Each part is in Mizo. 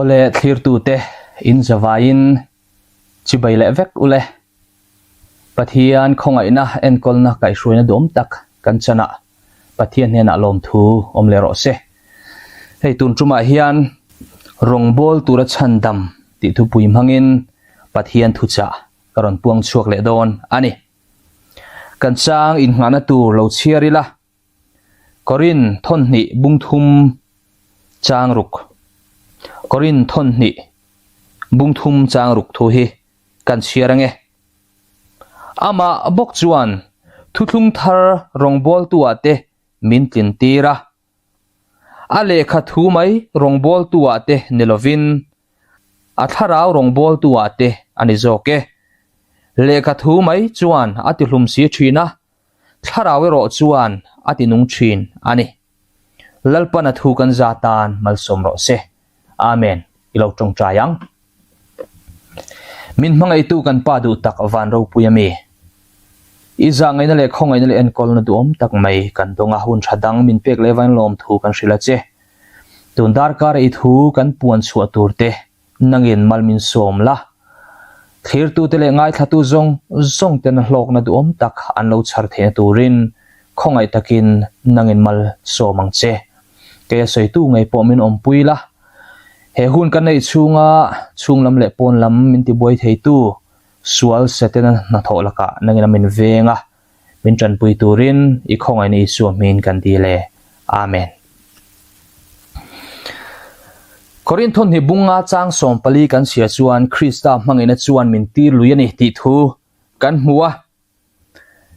Awle thlirtute in zavaiin chibai leh vek ule. Pathian khawngaihna enkawlna kaihhruaina duhawm tak kan chanah Pathian hnenah lawmthu awm leh rawh se. Hei tun tumah hian rawngbawl tura chhandam tih thupui hmangin Pathian thuchah ka rawn puang chhuak leh dawn a ni. Kan chang innghahna tur lo chhiar ila, Korin thawnhnih bungthum chang ruk, Korin thawnhnih bungthum chang ruk thu hi kan chhiar ange. Amah bawk chuan thuthlung thar rawngbawltuah te min tlin tir a. A lehkha thu mai rawngbawltuah te ni lovin a thlarau rawngbawltuah te a ni zawk e. Lehkha thu mai chuan a ti hlum si thin a, thlarau erawh chuan a ti nung thin a ni. Lalpan a thu kan za tan malsawm rawh se. Amen. I lo tawngtai ang. Min hmangaihtu kan Pa duh tak van ropui a mi. I zahngaihna leh khawngaihna leh enkawlna duhawm tak mai kan dawng a, hun tha dang min pek leh vain lawmthu kan hrilh a che. Tun darkar i thu kan puan chhuah tur te nangin mal min sawm la. Thlirtute leh ngaithlatu zawng zawng ten hlawkna duhawm tak an lo chhar theihna turin khawngaih takin nangin mal sawm ang che. Kei a sawitu ngei pawh min awmpui la. He hun kan neih chhunga chhung lam leh pawn lam min tibuai theitu sual Setana hnathawh lakah nangin a min veng a, min tanpui turin i khawngaihna Isua hmingin kan dil e. Amen. Korinthon hi bunga chang 14 kan chhia chuan Krista hmangaihna chuan min tir lui a ni tih thu kan hmu a.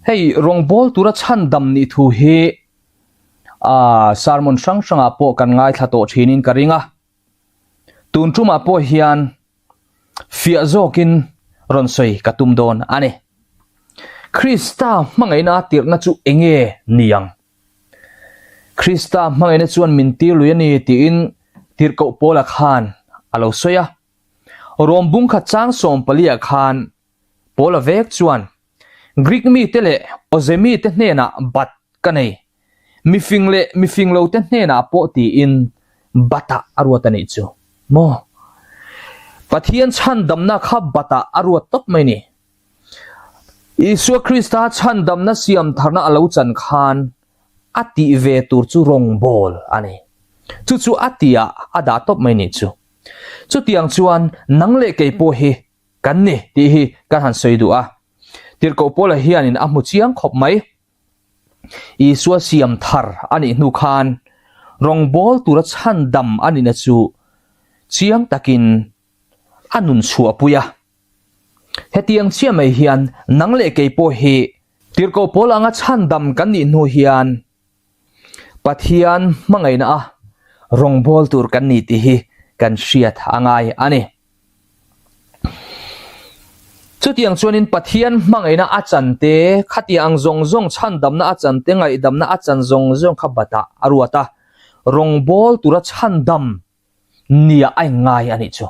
Hei rawngbawl tura chhandam nih thu hi a sermon hrang hrangah pawh kan ngaithla tawh thinin ka ring a. Tun tumah pawh hian fiah zawkin rawn sawi ka tum dawn a ni. Krista hmangaihna a tirhna chu enge ni ang? Krista hmangaihna chuan min tir lui a ni tiin tirhkoh Paula khan a lo sawi a. Rom bungkhat chang 14 ah khan Paula vek chuan Greek mite leh Awze mite hnenah bat ka nei, mifing leh mifing lote hnenah pawh tiin batah a ruat a nih chu maw? Pathian chhandamna kha batah a ruat tawp mai ni. Isua Krista chhandamna siam tharna a lo chan khan a tih ve tur chu rawngbawl a ni. Chu chu a tihah a dah tawp mai nih chu. Chutiang chuan nang leh kei pawh hi kan ni tih hi kan han sawi duh a. Tirhkoh Paula hianin a hmu chiang khawp mai. Isua siam thar a nih hnu khan rawngbawl tura chhandam a nihna chu chiang takin a nun chhuahpui a. Hetiang chiah mai hian nang leh kei pawh hi Tirhkoh Paul anga chhandam kan nih hnu hian Pathian hmangaihna a rawngbawl tur kan ni tih hi kan hriat a ngai a ni. Chutiang chuanin Pathian hmangaihna a chan te, khatiang ang zawng zawng chhandamna a chan te, ngaihdamna a chan zawng zawng kha batah a ruat a, rawngbawl tura chhandam nia a inngai a nih chu.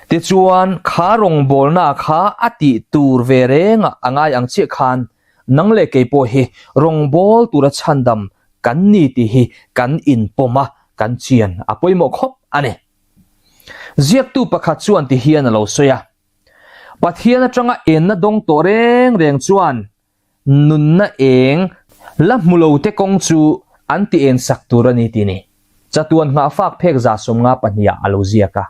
Tichuan, kha rawngbawlna kha a tih tur ve rengah a ngai ang chiah khan nang leh kei pawh hi rawngbawl tura chhandam kan ni tih hi kan inpawm a, kan chian a pawimawh khawp a ni. Ziaktu pakhat chuan ti hian a lo sawi a, Pathian atanga enna dawng tawh reng reng chuan nunna eng la hmu lo te kawng chu an ti en sak tur a ni tih ni. Chatuan nghahfak phek 54 ah a lo ziak a.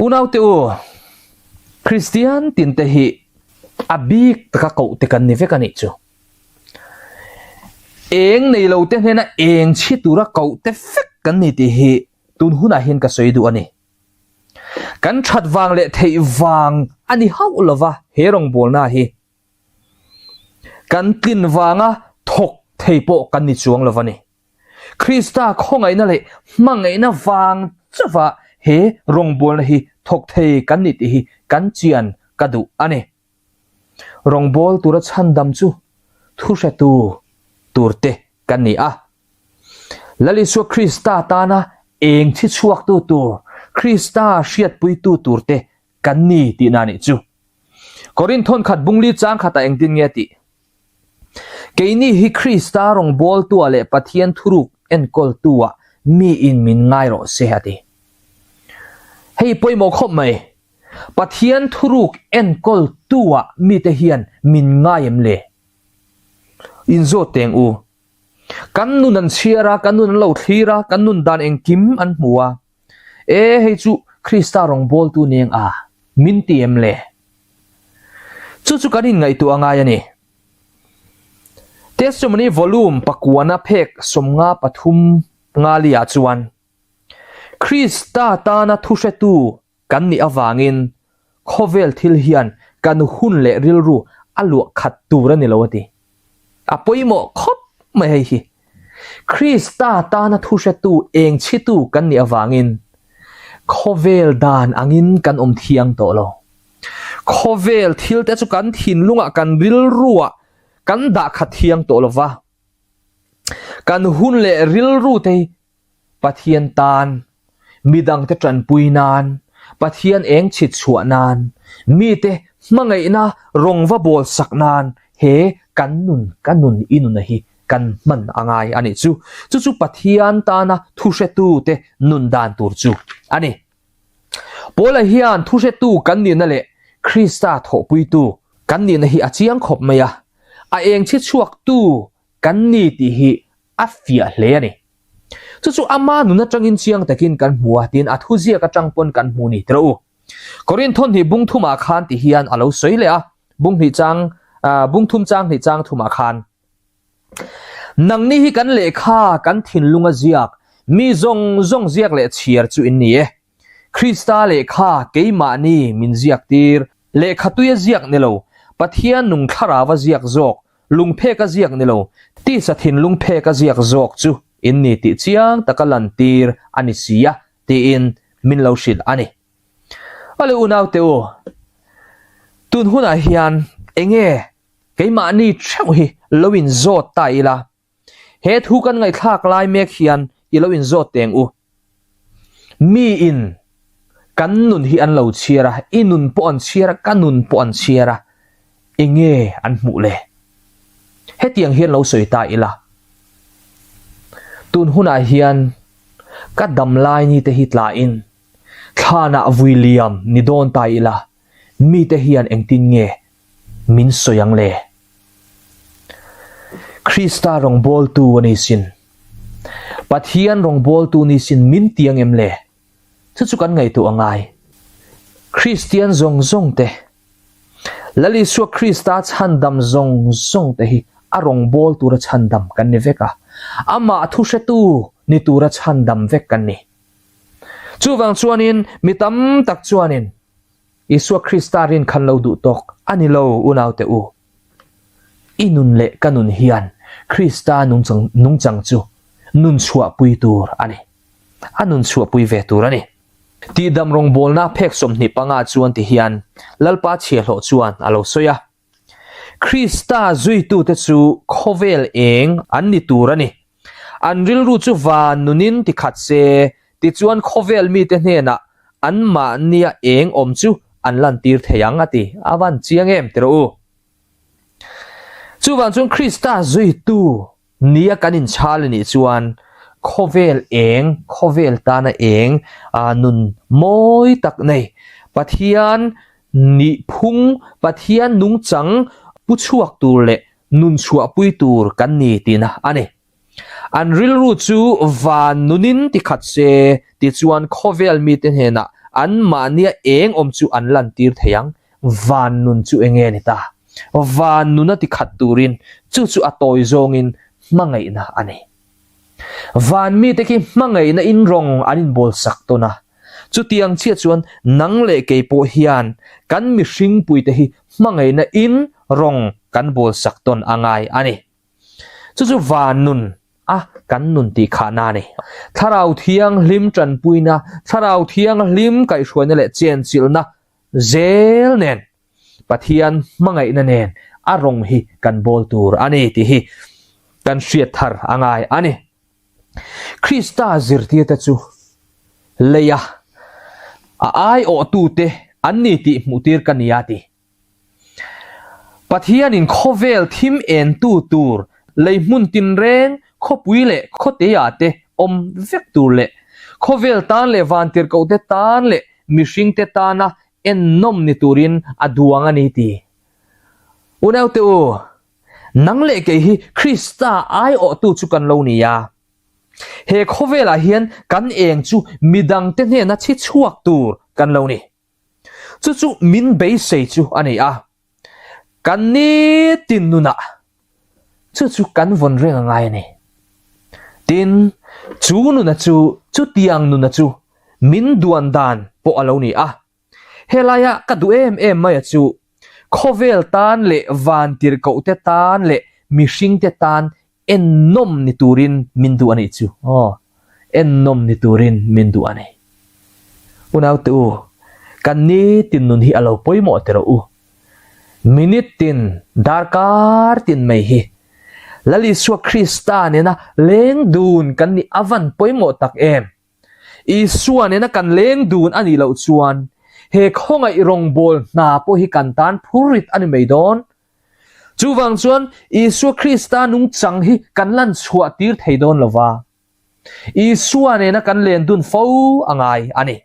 Unaute u, Kristian tinte hi a bik taka koh te kan ni vek a nih chu. Eng nei lo te hnena eng chhi tura koh te vek kan ni tih hi tun hunah hian ka sawi duh a ni. Kan that vang leh theih vang a ni hauh lova he rawngbawlna hi. Kan tlin vanga thawk thei pawh kan ni chuang lova ni. Krista khawngaihna leh hmangaihna vang chauha he rawngbawlna hi thawk thei kan ni tih hi kan chian ka duh a ni. Rawngbawl tura chhandam chu thuhretu turte kan ni a. Lal Isua Krista tana eng thi chhuaktu tur, Krista hriatpuitu turte kan ni tihna a nih chu. Korinthon khat bungli chang khatah engtin nge a tih? Keini hi Krista rawngbawltua leh Pathian thuruk enkawltua miin min ngai rawh se a ti. Hei pawimawh khawp mai. Pathian thuruk enkawltu-ah mite hian min ngai em le? Inzawt teng u. Kan nun an chhiar a, kan nun an lo thlir a, kan nun dan engkim an hmu a. E, hei chu Krista rawngbawltu neng a, min ti em le? Chu chu kan inngaihtuah a ngai a ni. Testimony Volume pakuana phek 53 ngaliah chuan, Krista tana thuhretu kan nih avangin khawvel thil hian kan hun leh rilru a luah khat tur a ni lo a ti. A pawimawh khawp mai hei hi. Krista tana thuhretu eng chhitu kan nih avangin khawvel dan angin kan awm thiang tawh lo. Khawvel thil te chu kan thinlungah kan rilruah kan dah khat thiang tawh lo va. Kan hun leh rilru te hi Pathian tan, midangte tanpui nan, Pathian eng chhit chhuah nan, mite hmangaihna rawng va bawl sak nan he kan nun, ka nun i nuna hi kan hman a ngai a nih chu. Chu chu Pathian tana thuhretute nun dan tur chu a ni. Paula hian thuhretu kan nihna leh Krista thawhpuitu kan nihna hi a chiang khawp mai a, a eng chhi chhuaktu kan ni tih hi a fiah hle a ni. Chu chu ama nun atangin chiang takin kan hmu a, tin a thuziak atang pawn kan hmu ni tiraw u. Korinth hnih bung thumah khan ti hian a lo sawi leh a, bung hnih chang, bung thum chang hnih chang thumah khan. Nangni hi kan lehkha kan thinlunga ziak, mi zawng zawng ziak leh chhiar chu in ni e. Krista lehkha keimahni min ziak tir, lehkha tuia ziak ni lo, Pathian nung thlarauva ziak zawk, lungpheka ziak ni lo, tisa thinlungpheka ziak zawk chu in ni tih chiang taka lantir a ni si a, tiin min lo hrilh a ni. Awle unaute u, tun hunah hian enge keimahni theuh hi lo inzawt ta ila, He thu kan ngaihthlak lai mek hian i lo inzawt teng u. Mi in kan nun hi an lo chhiar a, i nun pawh an chhiar a, ka nun pawh an chhiar a, enge an hmuh le? Hetiang hian lo sawi ta ila. Tun hunah hian ka dam lai ni te hi tlain thlanah vui liam ni dawn ta ila, mite hian engtin nge min sawi ang le? Krista rawngbawltu a ni sin. Pathian rawngbawltu ni sin min ti ang em le? Chu chu kan ngaihtuah a ngai. Kristian zawng zawng te, Lal Isua Krista chhandam zawng zawng te hi a rawngbâwl tura chhandam kan ni vek a, amah thuhretu ni tura chhandam vek kan ni. Chuvang chuanin mi tam tak chuanin Isua Krista rin khan lo duh tawk a ni lo unaute u. I nun leh ka nun hian Krista nungchang nungchang chu nun chhuahpui tur a ni. A nun chhuahpui ve tur a ni. Tihdam rawngbawlna phek 25 chuan ti hian Lalpa chhiahhlawh chuan a lo sawi a. Krista zuitute chu khawvel eng an ni tur a ni. An rilru chu van nunin ti khat se, tichuan khawvel mite hnenah anmahnia eng awm chu an lantir thei ang a ti. A van chiang em ti rawh u. Chuvang chuan Krista zuitu nia kan inchhal a nih chuan khawvel eng, khawvel tana eng, nun mawi tak nei, Pathian nihphung, Pathian nungchang pu chhuak tur leh nun chhuahpui tur kan ni tihna a ni. An rilru chu van nunin ti khat se, tichuan khawvel mite hnenah anmahnia eng awm chu an lantir thei ang. Van nun chu enge ni ta? Van nuna ti khat turin chu chu a tawi zawngin hmangaihna a ni. Van mite khi hmangaihna in rawng an inbawlsak tawn a. Chutiang chiah chuan nang leh kei pawh hian kan mihringpuite hi hmangaihna in rawng kan bawlsak tawn a ngai a ni. Chu chu van nun a kan nun tih khahna a ni. Thlarau Thianghlim tanpuina, Thlarau Thianghlim kaihhruaina leh chenchilhna zel nen Pathian hmangaihna nen a rawng hi kan bawl tur a ni tih hi kan hriat thar a ngai a ni. Krista zirtirte chu leia a aiawhtute an ni tih hmuhtir ka ni a ti. Pathianin khawvel thim entu tur lei hmun tinreng khawpui leh khawteah te awm vek tur leh khawvel tan leh vantirhkohte tan leh. mihringte tana ennawm ni turin a duang a ni ti. Unaute u, nang leh kei hi Krista aiawhtu chu kan lo ni a. He khawvelah hian kan eng chu midangte hnena chhi chhuak tur kan lo ni. Chu chu min beisei chu a ni a. Kan nitin nunah chu chu kan vawn reng a ngai a ni. Tin, chu nuna chu chutiang nuna chu min duan dan pawh a lo ni a. Helaia ka duh em em maia chu khawvel tan leh vantirhkohte tan leh mihringte tan ennawm ni turin min duh a nih chu. Aw, ennawm ni turin min duh a ni. Unaute u, kan nitin nun hi a lo pawimawh teh rawh u. Minute tin, darkar tin mai hi Lal Isua Krista nena leng dun kan nih a van pawimawh tak em? Isua nena kan leng dun a nih loh chuan he khawngaih rawngbâwl hna pawh hi kan tan phurrit a ni mai dawn. Chuvang chuan Isua Krista nungchang hi kan lan chhuah tir thei dawn lo va, Isua nena kan len dun fo a ngai a ni.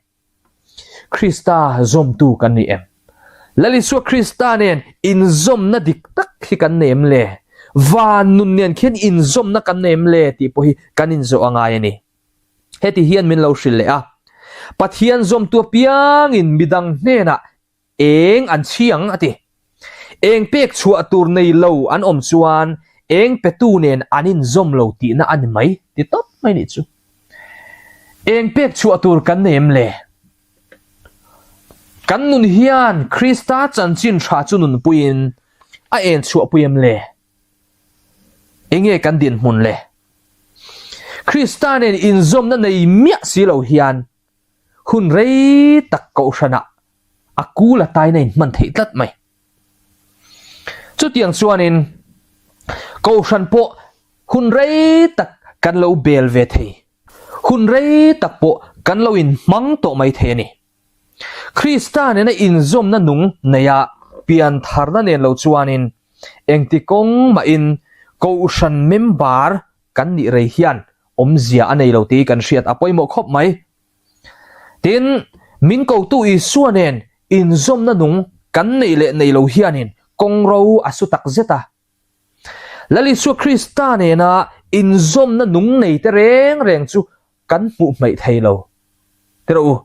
Krista zawmtu kan ni em? Lal Isua Krista nen inzawmna dik tak hi kan nei em le? Van nun nen khian inzawmna kan nei em le tih pawh hi kan inzawh a ngai a ni. Heti hian min lo hrilh leh a, Pathian zawmtu apiangin midang hnenah Eng an chhi ang a ti. Eng pek chhuah tur nei lo an awm chuan eng petu nen an inzawm lo tihna a ni mai ti tawp mai nih chu. Eng pek chhuah tur kan nei em le? Kan nun hian Krista chanchin tha chu nunpuiin a en chhuahpui em le? Enge kan dinhmun le? Krista nen inzawmna nei miah si lo hian Hun rei tak kohhranah a kul a taina in hman theih tlat mai. Chutiang chuanin kohhran pawh hun rei tak kan lo bel ve thei, hun rei tak pawh kan lo inhmang tawh mai thei a ni. Krista nena inzawmna nung neia piantharna nen lo chuanin engti kawng mahin kohhran member kan nih rei hian awmzia a nei lo tih kan hriat a pawimawh khawp mai. Tin, min kotu Isua nen inzawmna nung kan neih leh nei lo hianin kawng ro a su tak zet a. Lal Isua Krista nena inzawmna nung nei te reng reng chu kan hmuh hmaih thei lo. Tirh u,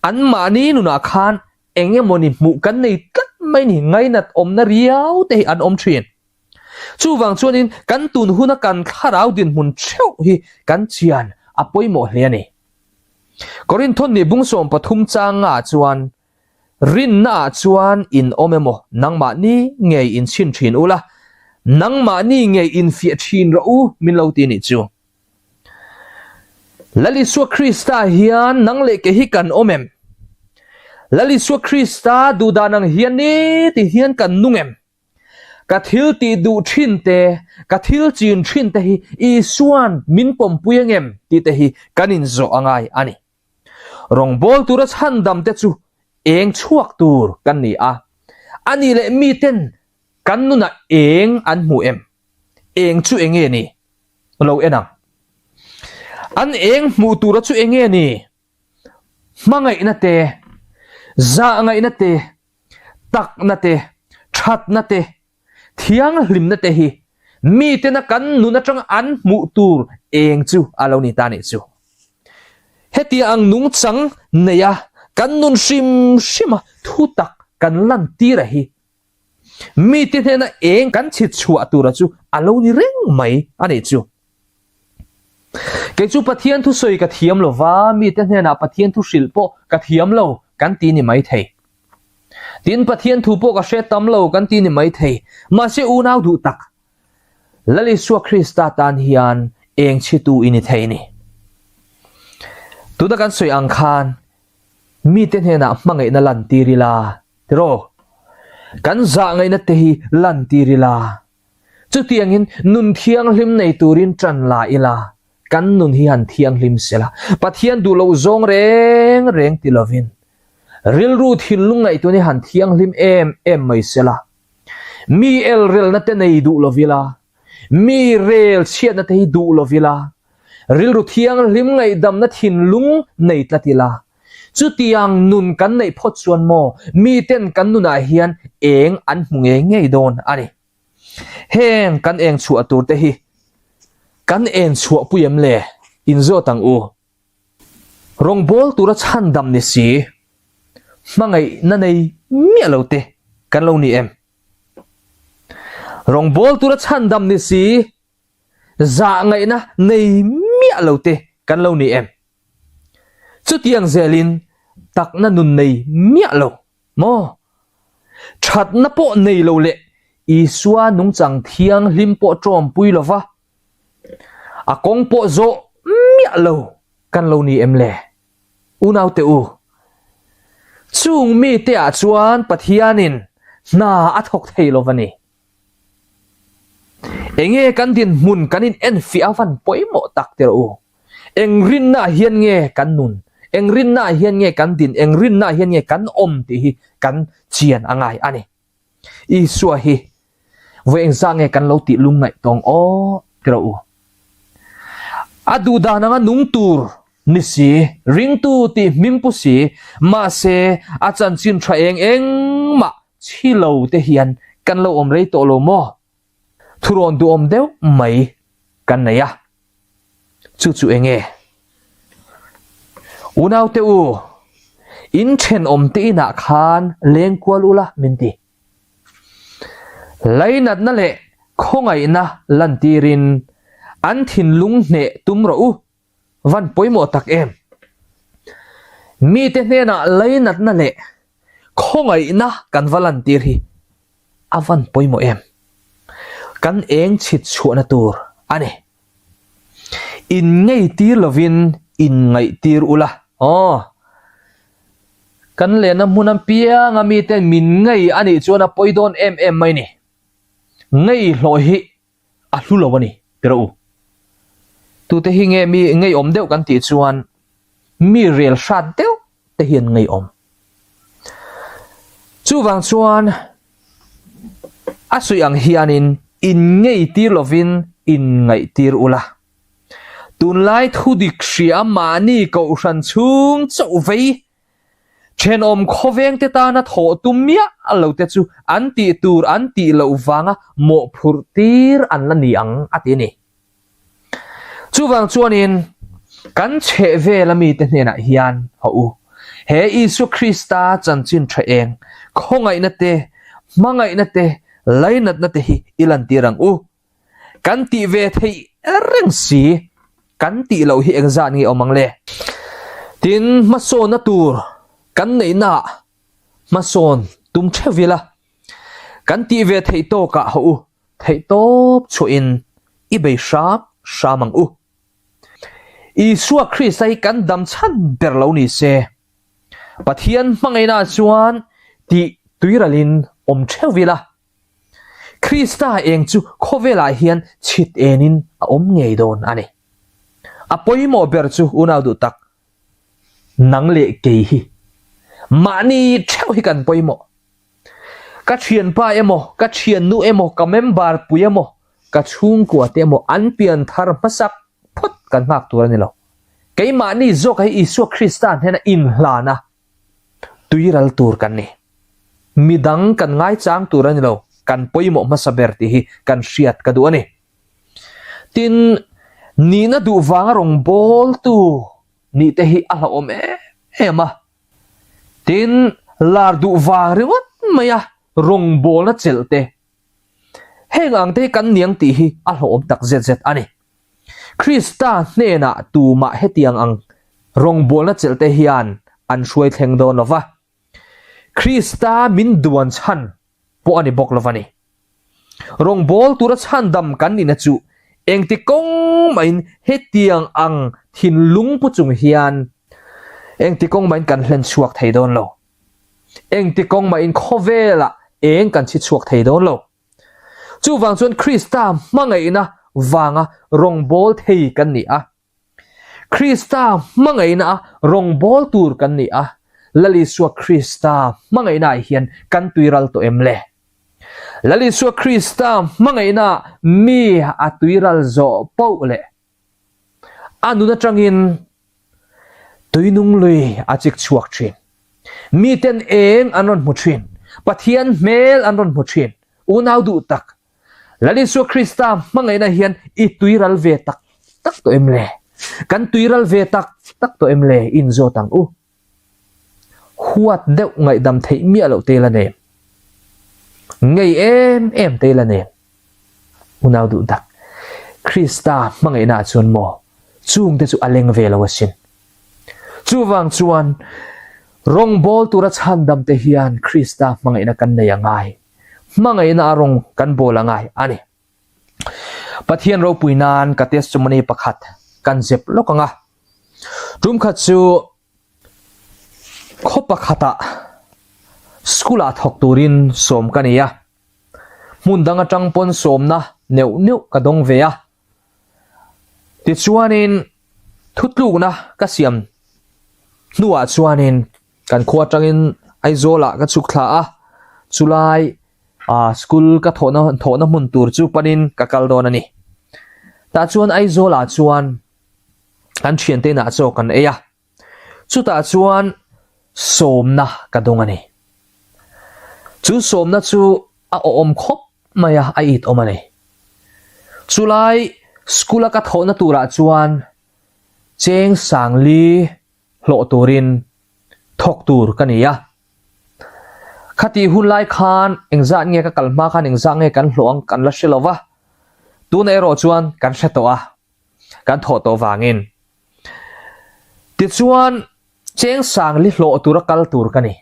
anmahni nunah khan eng emawni hmuh kan nei tlat mai ni, ngainat awmna riau te hi an awm thin. Chuvang chuanin kan tun huna kan thlarau dinhmun theuh hi kan chian a pawimawh hle a ni. Korinthon nih bung 13 changa chuan, Rinnaah chuan in awm emaw nangmahni ngei in chhin thin ula, nangmahni ngei in fiah thin rawh u min lo ti nih chu. Lal Isua Krista hian nang leh ke hi kan awm em? Lal Isua Krista duhdan ang hian ni ti hian kan nung em? Ka thil tih duh thin te, ka thil chin thin te hi Isua'n min pawmpui angem tih te hi kan inzawh a ngai a ni. Rawngbâwl tura chhandam te chu eng chhuak tur kan ni a, a nih leh miten kan nunah eng an hmu em? Eng chu enge ni? Lo en ang. An eng hmuh tura chu enge ni? Hmangaihna te, zahngaihna te, takna te, thatna te, thianghlimna te hi mitena kan nun atanga an hmuh tur eng chu a lo ni ta nih chu. Hetiang ang nungchang neia kan nun hrim hrima thutak kan lantir a hi mite hnena eng kan chhit chhuah tura chu a lo ni reng mai a nih chu. Kei chu Pathian thusawi ka thiam lo va, mite hnenah Pathian thu hrilh pawh ka thiam lo kan ti ni mai thei. Tin, Pathian thu pawh ka hre tam lo kan ti ni mai thei. Mahse unau duh tak, Lal Isua Krista tan hian eng chhitu i ni thei ni. Tuna kan sawi ang khan mite hnenah hmangaihna lantir ila, tiraw? Kan zahngaihna te hi lantir ila. Chutiangin nun thianghlim nei turin ṭan la ila, kan nun hi han thianghlim se la, Pathian duh loh zawng reng reng ti lovin, rilru thinlung ngaihtuah hi han thianghlim em em mai se la, mi elrelna te nei duh lovila, mi rel chhiatna te hi duh lovila, rilru thianghlim ngaihdamna thinlung nei tlat ila. Chutiang nun kan neih phawt chuan maw miten kan nunah hian eng an hmu ngei ngei dawn a ni. Heng kan eng chhuah tur te hi kan en chhuah pui em le? Inzawt ang u. Rawngbâwl tura chhandam ni si, hmangaihna nei miah lo te kan lo ni em? Rawngbâwl tura chhandam ni si, zahngaihna nei miah lo te kan lo ni em? Chutiang zelin takna nun nei miah lo maw? Thatna pawh nei lo leh Isua nungchang thianghlim pawh ṭawmpui lo va, a kawng pawh zawh miah lo kan lo ni em le? Unaute u, chung mite ah chuan Pathianin hna a thawk thei lo va ni. Enge kan dinhmun kan in enfiah a van pawimawh tak tirh u. Eng rinna ah hian nge kan nun, eng rinna ah hian nge kan din, eng rinna ah hian nge kan awm tih hi kan chian a ngai a ni. Isua hi vawi engzah nge kan lo tih lungngaih tawng aw tirh u. A duhdan anga nung tur ni si, ringtu tih hming pu si, mahse a chanchin tha eng engmah Chhi lo te hian kan lo awm rei tawh lo maw? Thurawn duhawm deuh mai kan nei a, chu chu eng nge? Unaute u, in thenawm te inah khan leng kual ula min ti. Lainatna leh khawngaihna lantirin an thinlung hneh tum rawh u. Van pawimawh tak em! Mite hnenah lainatna leh khawngaihna kan va lantir hi a van pawimawh em! Kan eng chhit chhuahna tur a ni. Inngeitir lovin inngaihtir ula. Aw, kan lenna hmun apianga miten min ngei a nih chuan a pawi dawn em em mai ni. Ngei hlawh hi a hlu lo a ni ti rawh u. Tute hi nge mi ngeiawm deuh kan tih chuan mi rel hrat deuh te hi an ngeiawm. Chuvang chuan a suih ang hianin in ngeitir lovin in ngaihtir ula. Tunlai thudik hria mahni kohhran chhung chauh vei Thenawm khawvengte tana thawh tum miah lo te chu an tih tur an tih loh vanga mawhphurh tir an la ni ang a ti a ni. Chuvang chuanin kan chhehvela mite hnenah hian haw u, he Isua Krista chanchin tha eng, khawngaihna te, hmangaihna te, lainatna te hi i lantir ang u. Kan tih ve theih reng si, kan tih loh hi engzat nge awm ang le? Tin, hmasawnna tur kan neihnaah hmasawn tum theuh ila, kan tih ve theih tawkah haw u, theih tawp chhuahin i bei hram hram ang u. Isua Krista hi kan dam chhan ber lo ni se, Pathian hmangaihnaah chuan tih tuiralin awm theuh ila, Krista eng chu khawvelah hian chhit enin a awm ngei dawn a ni. A pawimawh ber chu unau duh tak, nang leh kei hi mahni theuh hi kan pawimawh. Ka thianpa emaw, ka thiannu emaw, ka member pui emaw, ka chhungkua te emaw an pian thar hmasak phawt kan nghak tur a ni lo. Keimahni zawkah hi Isua Krista hnena inhlan a, Tuiral tur kan ni. Midang kan ngaichang tur a ni lo, kan pawimawh hmasa ber tih hi kan hriat ka duh a ni. Tin, nihna duh vanga rawngbawltu nih te hi a hlauhawm em em a. Tin, lar duh vang ringawt maia rawngbawlna chelh te, heng ang te hi kan niang tih hi a hlauhawm tak zet zet a ni. Krista hnenah tumah hetiang ang rawngbawlna chelhte hian an hruai thleng dawn lo va, Krista min duan chhan pawh a ni bawk lo va ni. Rawngbâwl tura chhandam kan nihna chu engti kawng mahin hetiang ang thinlung pu chung hian engti kawng mahin kan hlen chhuak thei dawn lo. Engti kawng mahin khawvelah eng kan chhi chhuak thei dawn lo. Chuvang chuan Krista hmangaihna vanga rawngbâwl thei kan ni a. Krista hmangaihna a rawngbâwl tur kan ni a. Lal Isua Krista hmangaihnaah hian kan tuiral tawh em le? Lal Isua Krista hmangaihnaah mi a tuiral zawh poh leh a nun atangin. Tuinung lui a chik chhuak thin. Miten eng an rawn hmu thin. Pathian hmel an rawn hmu thin. Unau duh tak, Lal Isua Krista hmangaihna hian i tuiral ve tak tak tawh em le? Kan tuiral ve tak tak tawh em le? Inzawt ang u. Huat deuh ngaihdam theih miah loh te la nem. Ngei em em te la nem. Unau duh tak, Krista hmangaihna ah chuan maw chungte chu a leng ve lo asin. Chuvang chuan rawngbawl tura chhandam te hian Krista hmangaihna kan nei a ngai. Hmangaihna a rawng kan bawl a ngai a ni. Pathian ropui nan ka testimony pakhat kan zep lawk ang a. Tum khat chu khaw pakhatah school ah thawk turin sawm ka nei a, hmun dang atang pawn sawmna neuh neuh ka dawng ve a. Tichuanin thutlukna ka siam hnuah chuanin Kan khua atangin Aizawl-ah ka chhuk thla a, chulai ah school ka thawhna thawhna hmun tur chu panin ka kal dawn a ni. Tah chuan Aizawl-ah chuan kan thiante inah chaw kan ei a, chutah chuan sawmna ka dawng a ni. Chu sawmna chu a awhawm khawp mai a, a it awm a ni. Chulai school-a ka thawhna turah chuan cheng sangli hlawh turin thawk tur ka ni a. Khatih hun lai khan engzat nge ka kal hma khan engzat nge kan hlawh ang kan la hre lo va, tunah erawh chuan kan hre tawh a, kan thawh tawh vangin. Tichuan cheng sangli hlawh tura kal tur ka ni.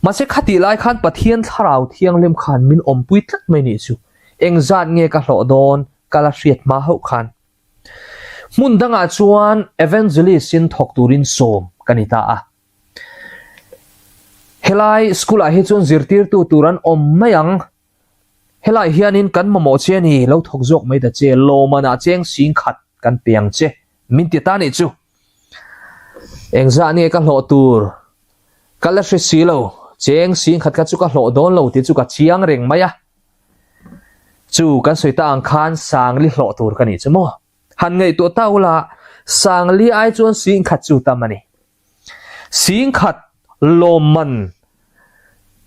Mahse khatih lai khan Pathian thlarau thianghlim khan min awmpui tlat mai nih chu engzat nge ka hlawh dawn ka la hriat hma hauh khan. Hmun dangah chuan Evangelist in thawk turin sawm ka ni ta a. Helai school ah hi chuan zirtirtu tur an awm mai ang. Helai hianin kan mamawh che a ni, lo thawk zawk mai ta che, lawmanah cheng sing khat kan pe ang che, min ti ta nih chu. Engzah nge ka hlawh tur ka la hre si lo, cheng sing khat kha chu ka hlawh dawn lo tih chu ka chiang reng mai a. Chu kan sawi ta ang khan Sangli hlawh tur ka nih chu maw? Han ngaihtuah ta ula, Sangli ai chuan Singkhat chu tam a ni. Singkhat lawmman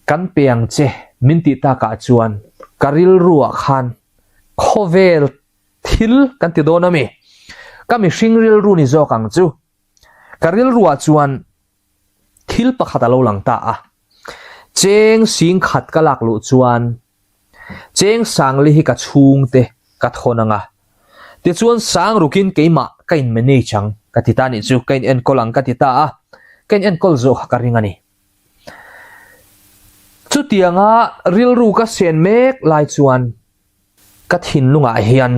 kan pe ang che min tih takah chuan ka rilruah khan khawvel thil kan ti dawn a mi? Ka mihring rilru ni zawk ang chu. Ka rilruah chuan Thil pakhat a lo lang ta a, cheng sing khat ka lak luh chuan cheng sangli hi ka chhungte ka thawn ang a, tichuan sang rukin keimah ka in manage ang ka ti ta nih chu, ka in enkawl ang ka ti ta a, ka in enkawl zawh kha ka ring a ni. Chutianga rilru ka sen mek lai chuan Ka thinlungah hian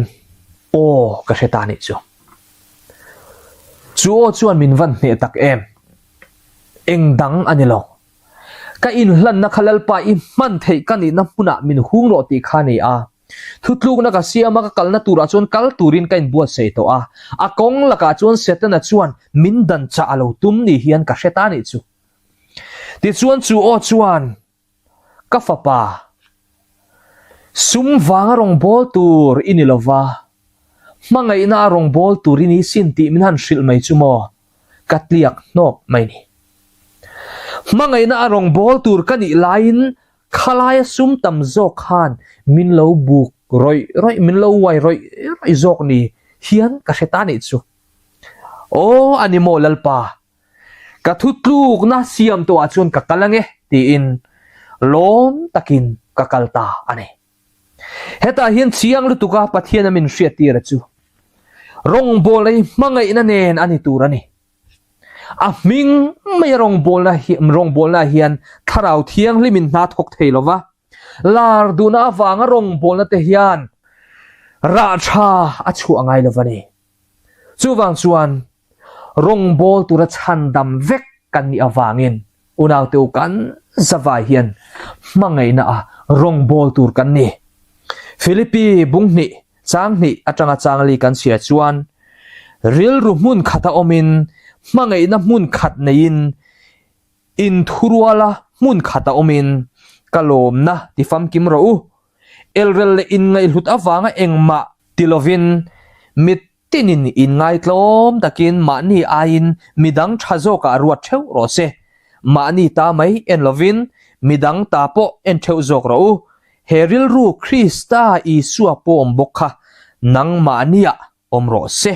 aw ka hre ta nih chu. Chu aw chuan min van hneh tak em? Eng dang a ni lo. Ka inhlanna kha Lalpa i hman theih ka nihna hmunah min hung rawh tih kha a ni a. Thutlukna ka siam a, ka kalna turah chuan kal turin ka inbuatsaih tawh a. A kawng lakah chuan Setana chuan min dan chah a lo tum ni hian ka hre ta nih chu. Tichuan chu aw chuan Ka fapa, sum vanga rawngbâwl tur i ni lo va, hmangaihna a rawngbâwl tur i ni sin tih min han hrilh mai chu maw? Ka tliak hnawk mai ni. Hmangaihna a rawngbâwl tur ka nih laiin khalaia sum tam zawk khan min lo buk rawih rawih, min lo uai rawih rawih zawk ni hian ka hre ta nih chu. Aw, a ni maw Lalpa, Ka thutlukna siam tawhah chuan ka kal ange tiin lawm takin ka kal ta a ni. Hetah hian chiang lutuka Pathian a min hriattir a chu rawngbawlna hi hmangaihna nen a ni tur a ni. A hming maia rawngbawlna hi rawngbawlna hian thlarau thianghlimin hna thawk thei lova, lar duhna avanga rawngbawlna te hian rah tha a chhuah ngai lova ni. Chuvang chuan Rawngbâwl tura chhandam vek kan nih avangin unaute u kan zavai hian hmangaihna a rawngbâwl tur kan ni. Philippi bung hnih, chang hnih atanga chang li kan chhiar chuan, Rilru hmun khata awmin, hmangaihna hmun khat neiin, inthuruala hmun khata awmin ka lawmna ti famkim rawh u. Elrel leh inngaihhlut avanga engmah ti lovin mit. tinin inngaitlawm takin mahni aiin midang tha zawkah ruat theuh rawh se. Mahni ta mai en lovin midang ta pawh en theuh zawk rawh u. He rilru Krista Isua pawm bawk kha nangmahniah awm rawh se,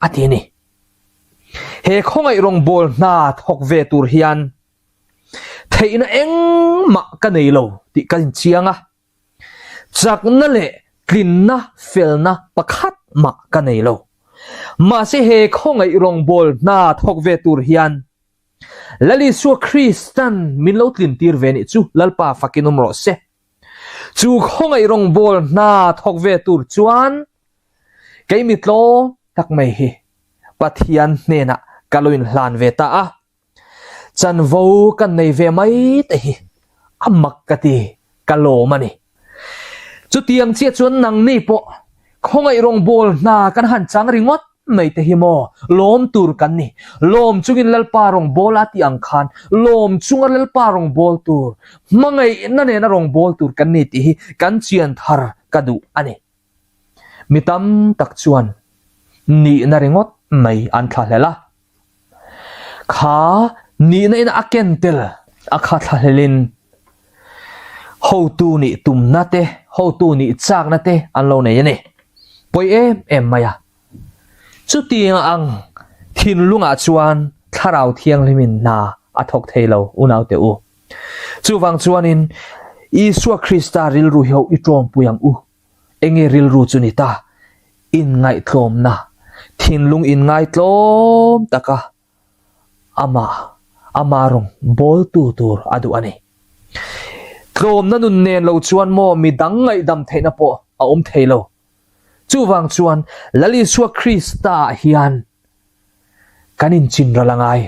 a ti a ni. He khawngaih rawngbâwl hna thawk ve tur hian theihna engmah ka nei lo tih ka inchiang a. Chakna leh tlinna felna pakhat mah ka nei lo. Mahse he khawngaih rawngbâwl hna thawk ve tur hian Lal Isua Kristan min lo tlintir ve nih chu Lalpa fakin awm rawh se. Chu khawngaih rawngbâwl hna thawk ve tur chuan kei mi tlawm tak mai hi Pathian hnenah ka lo inhlan ve ta a. Chanvo kan nei ve mai te hi a mak ka ti, ka lawm a ni. Chutiang chiah chuan nangni pawh khawngaih rawngbâwl hna kan han chang ringawt mai te hi maw lawm tur kan ni. Lawm chungin Lalpa rawngbâwl a tih ang khan lawm chunga Lalpa rawngbâwl tur, hmangaihna nena rawngbâwl tur kan ni tih hi kan chian thar ka duh a ni. Mi tam tak chuan nihna ringawt mai an thlahlel a. Kha nihna in a ken tel a kha thlahlelin hotu nih tumna te, hotu nih chakna te an lo nei a ni. Pawi em em mai a. Chutiang ang thinlungah chuan Thlarau Thianghlimin hna a thawk thei lo unaute u. Chuvang chuanin Isua Krista rilru hi ho i tawmpui ang u. Enge rilru chu ni ta? Inngaihtlawmna, thinlung inngaitlawm taka amah, ama rawng bawltu tur a duh a ni. Tlawmna nun nen lo chuan maw mi dang ngaihdam theihna pawh a awm thei lo. Chuvang chuan Lal Isua Krista ah hian kan inchinral a ngai.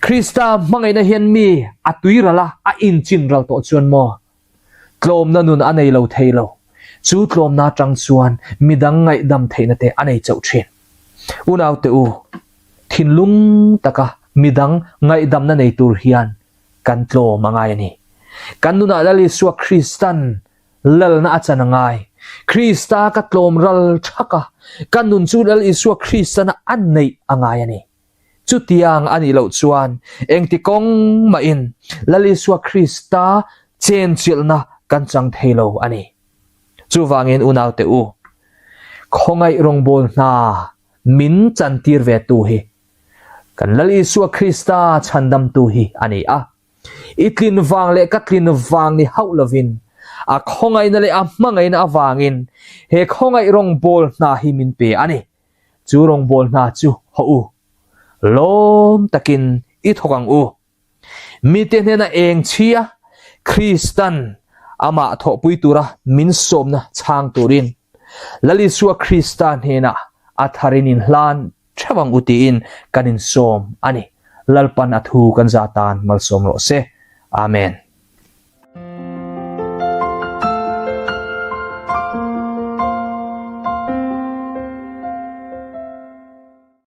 Krista hmangaihna hian mi a tuiral a, a inchinral tawh chuan maw Tlawmna nun a nei lo thei lo. Chu tlawmna atang chuan midang ngaihdam theihna te a nei chauh thin. Unaute u, thinlung taka midang ngaihdamna nei tur hian kan tlawm a ngai a ni. Kan nunah Lal Isua Kristan lalna a chan a ngai. Krista ka tlawm ral thak a, ka nun chu Lal Isua Kristana a neih a ngai a ni. Chutiang a nih loh chuan engti kawng mahin Lal Isua Krista chenchilhna kan chang thei lo a ni. Chuvangin unaute u, khawngaih rawngbâwl hna min chantir ve tu hi kan Lal Isua Krista chhandamtu hi a ni a. I tlin vang leh ka tlin vang ni hauh lovin a khawngaihna leh a hmangaihna avangin he khawngaih rawngbâwl hna hi min pe a ni. Chu rawngbâwl hna chu haw u, lâwm takin i thawk ang u. Mite hnêna eng chhia Kristan amah thawhpui tûra min sâwmna chhâng tûrin Lal Isua Krista hnênah a tharin inhlân ṭheuh ang u tiin kan insâwm a ni. Lalpan a thu kan zah tân malsâwm rawh se. Amen.